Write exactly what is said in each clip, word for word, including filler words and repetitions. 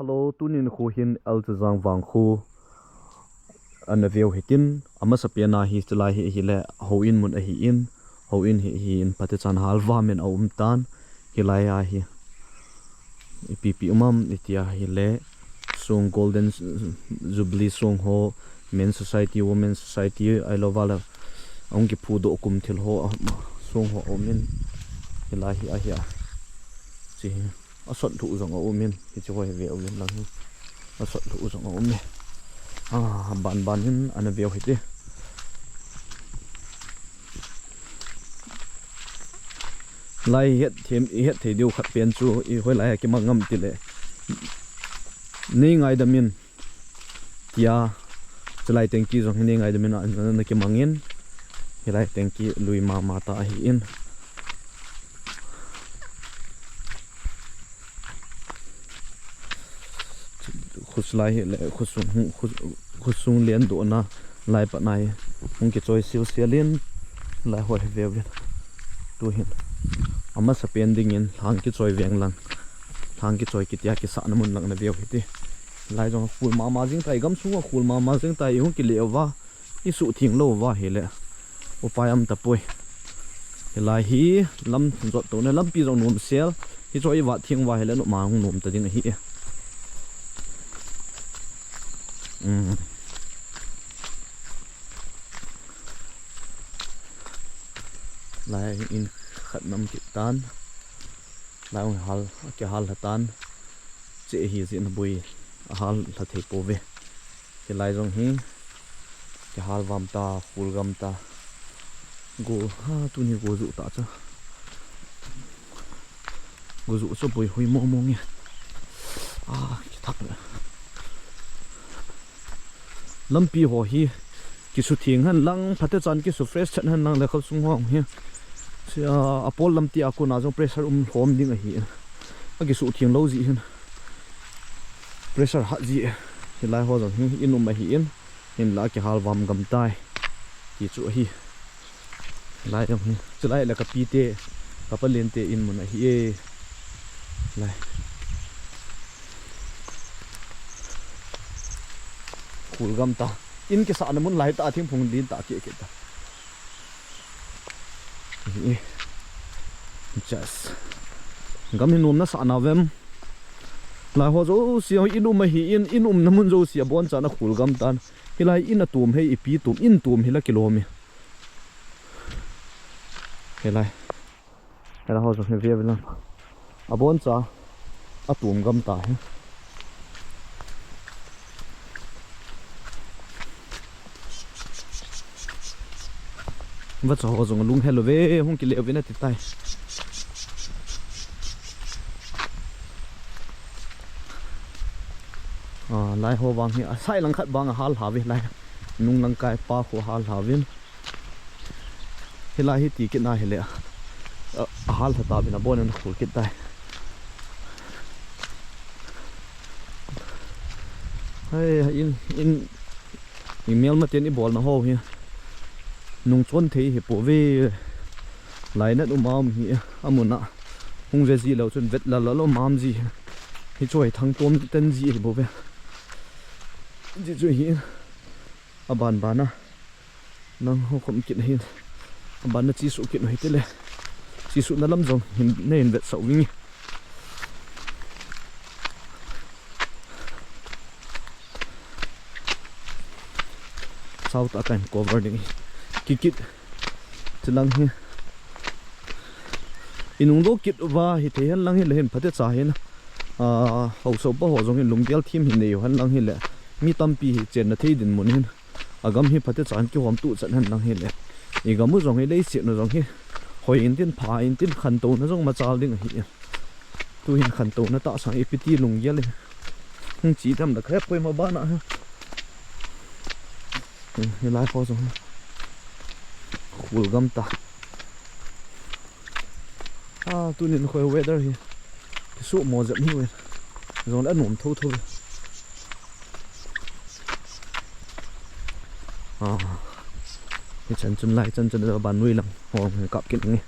Hello, tunin khu hin L Chazang vang khu ana veu hitin, amasa pena hi chulai hi, hi le houin mun ahi in, houin hi, hi in phatechan hal vamin a um tan, hilai a hi. Ipi pi umam itia hi le song Golden Jubilee song ho, Men Society, Women Society, ai lo vala, ahung kiphu doh kum thil ho, a, song ho a um in, hilai hi ahi a. Chi hi. A sot lhuh jong a um in, hiche ho hi veu vin lang hi. A sot lhuh jong a um e. A, ban ban hin ana veu hite. Lai het them, i het thei diu khat pen chu, i hoilai a kimang ngam tile. Nei ngaidam in. Tia, chulai tengki jong hi nei ngaidam in a, na, na kimang in. Hilai tengki lui mama ta ahi in. Khuslai hi le, khusung, khus-, khusung len doh na, lai pat na hi. Hung kichoi sil sil in, lai ho hi veu vin. Tu hin. Amasa pen ding in, lhang kichoi veng lang. Lhang kichoi kitia kisahna mun lang na veu hite. Lai jong khul mama jing tai, gam sunga khul mama jing tai, i hung kile uva, i suhtheng lou uva hile. Upai um tapoi. Hilai hi lam jot tona, lampi jong nom sel. Hichu i vat theng uva hile, noma hung nom ta ding ahi. Um. Lai in khat nam kit tan. Lai hung hal, kihal lha tan. Che hi jin bui, ahal lha thei pouve. Hilai jong hi, kihal vam ta, khul gam ta. Go, ha, tuni go ju ta cha. Go ju chu bui hui mo mo nge. A, kithak le. Lampi ho hi kisutheng hen lang, phatechan kisu fresh chet hen lang le khosung ho hi. Sia, apol lampi a kona jong pressure um lhom ding ahi. A kisutheng lou ji hin. Pressure hat ji. Hilai ho jong hi in um ahi in. Hinla kihal vam gam tai. Ti chu ahi. Lai jong hi. Chulai la ka pi te, ka palen te in mun ahi e. Lai. Khul gam ta. In kisahna mun lai ta, thingphung din ta, ki, ki ta. Hi. Just. Gam hi nom na sa na vem. Lai ho jouse in um ahi in, in umna mun jouse abonchan akhul gam tan. Hilai in atum hi, ipi tum, in tum hi la kilom e. Hilai. Hilai ho jong hi via via lang. Aboncha atum gam ta hi. Vacha ho jong lung hel uve, hung kile uvin ati tai. A, lai ho vang hi, a, sai lang khat vang ahal lha uve lai. Nung lang kai pa khu ahal lha uvin. Hilai hi ti kit na hile, a, ahal lha ta uvin abon in khul kit tai. Hei, in, in, i melmaten i bolna ho hi. Nung chon thei hi pouve. Lainat um a um hi, amun a. Hung ve ji lou chun vet lal lal um a um ji hi. Hichu hi thangtom ten ji hi bou ve. Ji chu hi. Aban ban a. Nang ho khom kit hin. Aban na chi su kit no hi tile. Chi su na lam jong hin, na hin vet sau vinge. Sau ta kan cover ding. Kikit. Chilang hi. I nung do kit uva hi thei hen lang hi le hin phate cha hin. A, hausa pa ho jong hin lunggel thim hin nei u hen lang hi le. Mi tampi hi chenna thei din mun hin. Agam hi phate chan kihom tu chan hen lang hi le. I gam u jong hi leiset u jong hi. Hoi in tin pha in tin khantouna jong machal ding ahi. Tu hin khantouna tahsan ipi ti lunggel e. Hung chi tam da khrep koi ma bana ha. Hi lai pho jong. Khul gam ta. A, tunin khoi weather hi. Kisu mo jep hi we. Jong le anom tho tho. A. Hi chan chun lai chan chun da ban nui lang. Ho kap kit nge.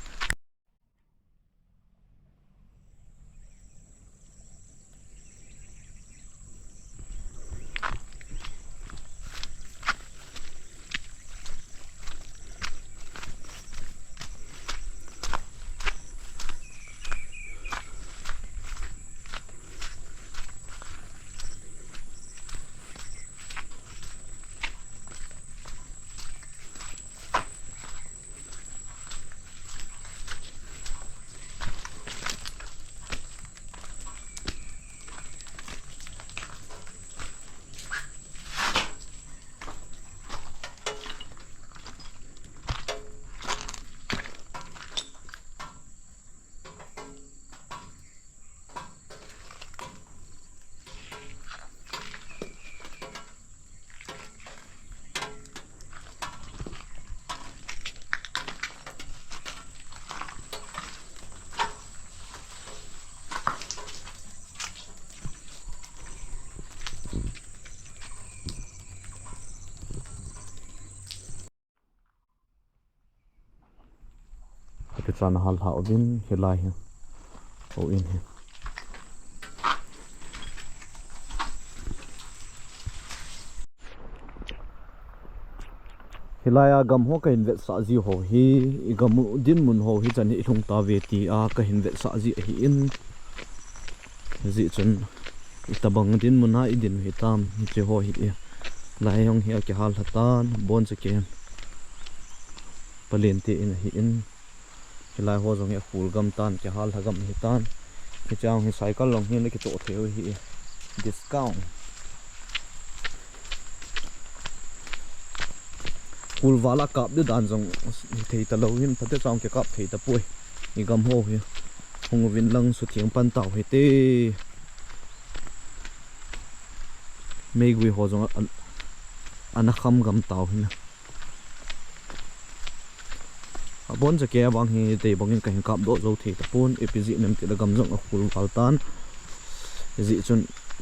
Tan hal ha uvin hilai hi. Houin hi. Hilai a gam ho kahin vetsah ji ho hi, i gam u dinmun ho hichan hi i lhung tauve tia kahin vetsah ji ahin. Hijeh chun itobang dinmun a i din u hitam, hiche ho hi e. Lai jong hi akihal lha tan, boncha kem. Palen te in ahin. Hilai ho jong hi akhul gam tan, kihal lha gam hitan. Hiche jong hi cycle jong hi nakitoh thei u hi e. Discount. Khul val a kap di dan jong hithei talou hin, phatecha kikap thei tapoi. I gam ho hi. Hung uvin lang sutheng pan tau hite. Meigui ho jong a, a, ana kham gam tau hin. Aboncha kei abang hi tei bangin kahin kap doh jou thei tapon, ipi jeh nem tile gam jong akhul val tan. Hijeh chun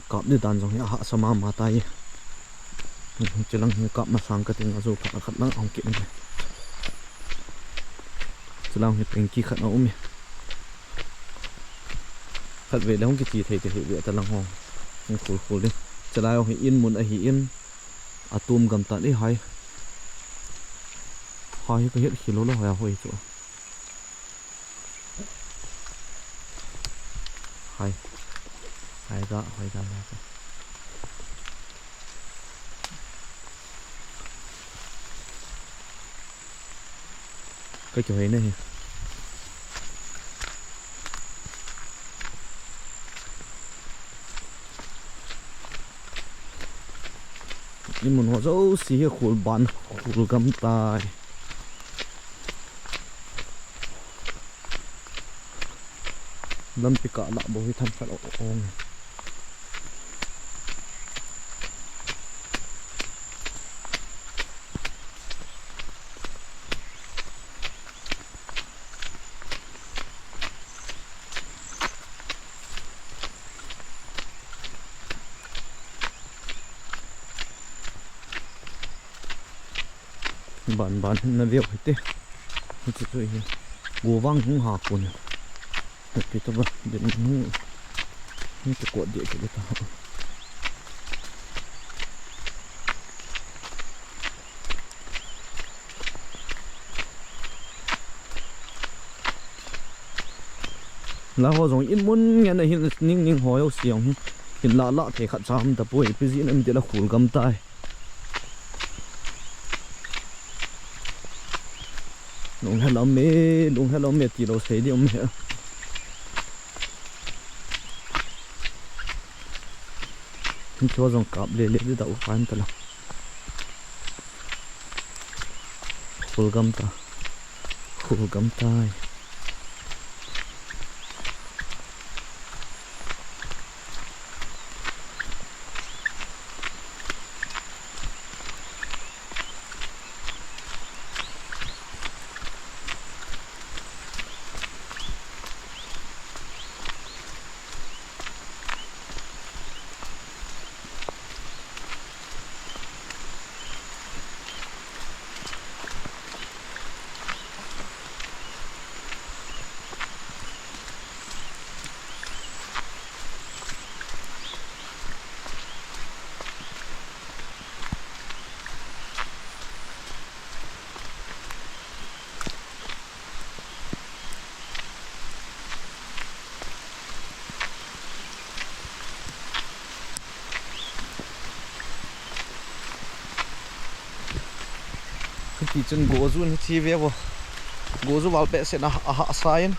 kap di dan jong hi ahahsa mama tai. Chulang hi kap masang kating, ajou khat, khat lang ahung kit in. Chulang hi tanky khat aum e. Khatvei le hung kiche thei te hi ve talang ho. Hung khul khul ding. Chulai ho hi in mun ahin. Atum gam tan e hai. Hai hi kahet khel lou lou hai a hoi chu. Hai. Hai ga, hai ga, hai ga. Kakihoi na hi. I mun ho jouse hi khul ban, khul gam tai. Lampi kah lah bou hi themkhat a um. Ban ban hin na veu hite. Hiche chu hi. Go vang hung ha kon. Pi to ba, din hung. Hung to ko de ke ta. La ho jong in mun ngen ahin, ning ning ho jouse jong hin. Hin la la thei khat cha um tapoi, ipi jeh nem tile khul gam tai. Lunghel a um e, lunghel a um e tilou sei di um e. Hiche ho jong kap le le di da u pan tala. Khul gam ta. Khul gam tai. Kati chun goju ni chi ve vo. Goju val behseh na a hahsa in.